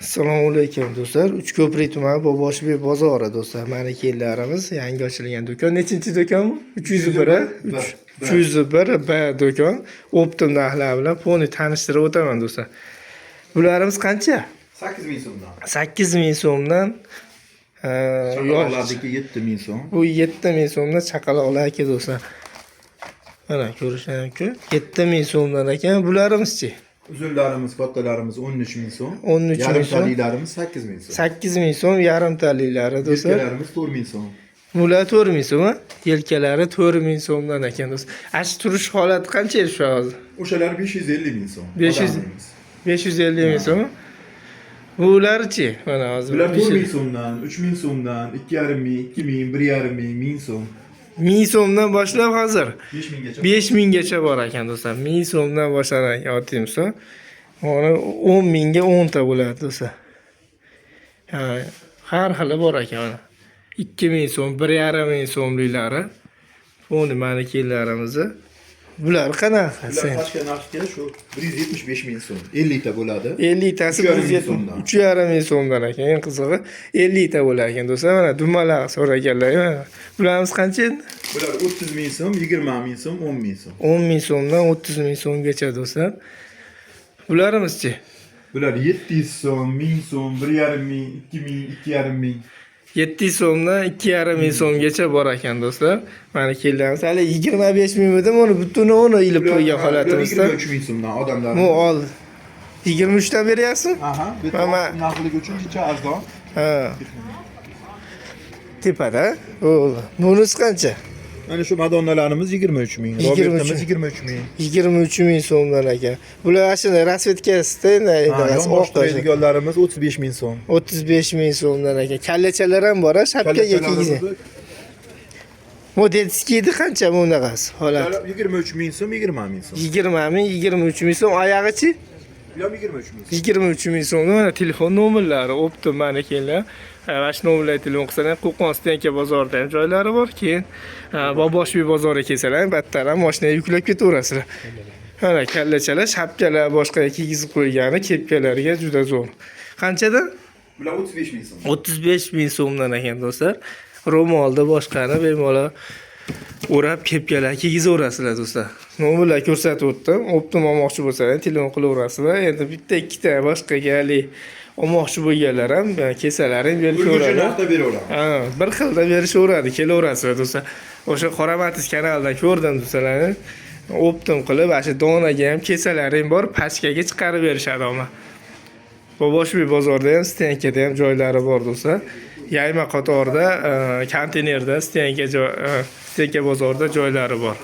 Assalomu alaykum, do'stlar. Uchko'prik tumani, Boboshbek bozori, do'stlar. Manekenlarimiz yangi ochilgan do'kon. Nechinchi do'kon bu? 301, a? B. 301 B do'kon. Оптом narxlar bilan полный tanishtirib o'taman, do'stlar. Bularimiz qancha? 8000 so'mdan. 8000 so'mdan. Chaqaloqlarniki 7000 so'm. Bu 7000 so'mdan chaqaloqlar aka, do'stlar. Mana, ko'rishingiz mumkin. 7000 so'mdan ekan. Bularimiz-chi? Uzunlarimiz, kattalarimiz 13 000 so'm. 13 000 so'm. Yarimtalilarimiz 8000 so'm. 8000 so'm yarimtaliklari, do'stlar. Yelkalarimiz 4000 so'm. Bular 4000 so'm, a? Yelkalari 4000 so'mdan ekan, do'stlar. Shu turish holati qancha edi shu hozir? O'shalar 550 ming so'm. 500 Odamimiz. 550 ming so'm. Bularchi? Mana hozir. Bular 4000 so'mdan, 3000 so'mdan, 2,5 ming, 2000, 1,5 ming, 1000 so'm. 1000 so'mdan boshlab hozir 5000 gacha. 5000 gacha bor ekan, do'stlar. 1000 so'mdan boshlanadi ekan oddiy misol. Mana, 10 mingga 10 ta bo'ladi, do'stlar. Ha, har xili bor ekan mana. 2000 so'm, 1,5 ming so'mliklari. Buni manekenlarimizni. Bular qanaqa? Bular Sen? pachka narxiga shu 175 ming so'm. 50 ta bo'ladi. 50 tasi 3,5 ming so'mdan. 3,5 ming so'mdan ekan. Eng qizig'i, 50 ta bo'lar ekan, do'stlar. Mana, dumalaq so'raganlar. Mana, bularimiz qancha endi? Bular 30 ming so'm, 20 ming so'm, 10 ming so'm. 10 ming so'mdan 30 ming so'mgacha, do'stlar. Bularimiz-chi? Bular 700 so'm, 1000 so'm, 1,5 ming, 2000, 2,5 ming. 700 so'mdan 2,5 ming so'mgacha bor ekan, do'stlar. Mana, kelamiz. Hali 25 mingmidim, uni butuni uni ilib qo'ygan holatimizda. 23 ming so'mdan odamlar. Bu ol. 23 dan beryapsizmi? Aha, bitta narxligi uchun shuncha arzon. Ha. Tepada. Bo'ldi. Bunisi qancha? Mana shu Madonnalarimiz 23 ming, 23 Robertimiz 23 ming. 23 ming so'mdan ekan. Bular shuni расцветка sida endi Yonbosh turadiganlarimiz 35 ming so'm. 35 ming so'mdan ekan. Kallachalar ham bor, shapkaga kiygizgan. Bu детский ni qancha bunaqasi holat? 23 ming so'm, 20 ming so'm. 20 ming, 23 ming so'm. Oyog'ichi? Bular 23 ming so'm. 23 ming so'mdan. Mana, telefon nomerlari, оптом manekenlar. Mana shu nomerlarga telefon qilsalar, Qo'qon стоянка bozorida ham joylari bor. Keyin Boboshbek bozoriga kelsalar ham, battar ham mashinaga yuklab ketaverasizlar. Mana, kallachalar, shapkalar, boshqa kiygizib qo'ygani kepkalarga juda zo'r. Qanchadan? Bular 35 ming so'm. 35 ming so'mdan ekan, do'stlar. Ro'molda boshqani bemalol o'rab, kepkalar kiygizaverasizlar, do'stlar. Nomerlar ko'rsatib o'tdim. Оптом olmoqchi bo'lsalar, telefon qilaverasizlar. Endi bitta ikkita boshqaga haligi olmoqchi bo'lganlar ham kelsalaring Ulgurji berishaveradi. narxda beraveramiz. Ha, bir xilda berishaveradi, kelaverasizlar, do'stlar. O'sha Qoramatiz kanalidan ko'rdim do'stlarni. Оптом qilib, ana shu donaga ham kelsalaring bor, pachkaga chiqarib berishadi omma. Boboshbek bozorida ham, стоянка da ham joylari bor, do'stlar. Yayma qatorda, konteynerda, стоянка bozorida joylari bor.